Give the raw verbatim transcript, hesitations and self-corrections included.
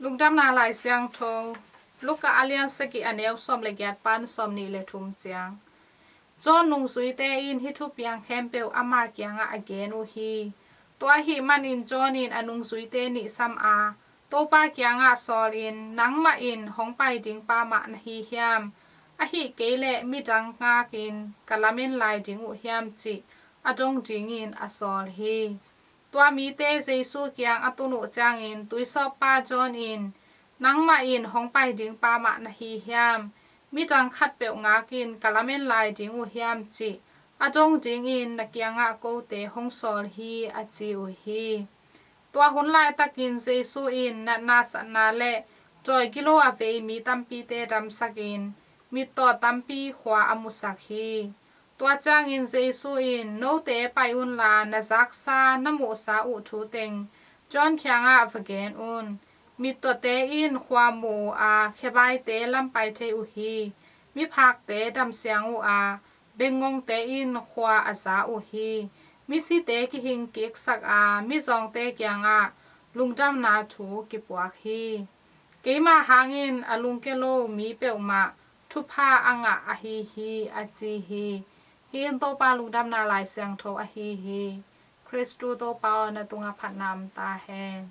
Lungdamna Lai Siangtho, Luka a lian sagih, a neu sawm le giat pan sawm nih le thum ciang. John nungzuite in hih thupiang khempeuh ama kiangah a gen uh hi. Tua ahih manin John in a nungzuite nih sam a, Topa kiangah sawlin, "Nangmah in hong pai ding pa mah na hi hiam? Ahih kei leh midang ngakin ka lamen lai ding uh hiam?" cih a dong dingin a sawl hi. Tua mite Jesu kiang a tun uh ciangin tuisawppa John in, "Nangmah in hong pai ding pa mah na hi hiam? Midang khatpeuh ngakin ka lamen lai ding uh hiam?" cih a dong dingin na kiangah kote hong sawl hi, a ci uh hi. Tua hun laitakin Jesu in natna satna le dawi gilo a vei mi tampite damsakin mittaw tampi khua a musak hi. Tua ciangin Jesu in, "Note pai unla, na zaksa na muhsa uh thu teng John kiangah va gen un. Mittawte in khua mu uh a, khebaite lam pai thei uh hi. Miphakte damsiang uh a, bengngongte in khua a za uh hi. Misite kihing kiksak a, mizawngte kiangah lungdamna thu kipuak hi. Keima hangin a lungkia lo mi peuhmah thupha a ngah ahi hi," a ci hi. Hih in Topa Lungdamna Lai Siangtho ahi hi. Khristu Topa aw, na tungah phatna om ta hen.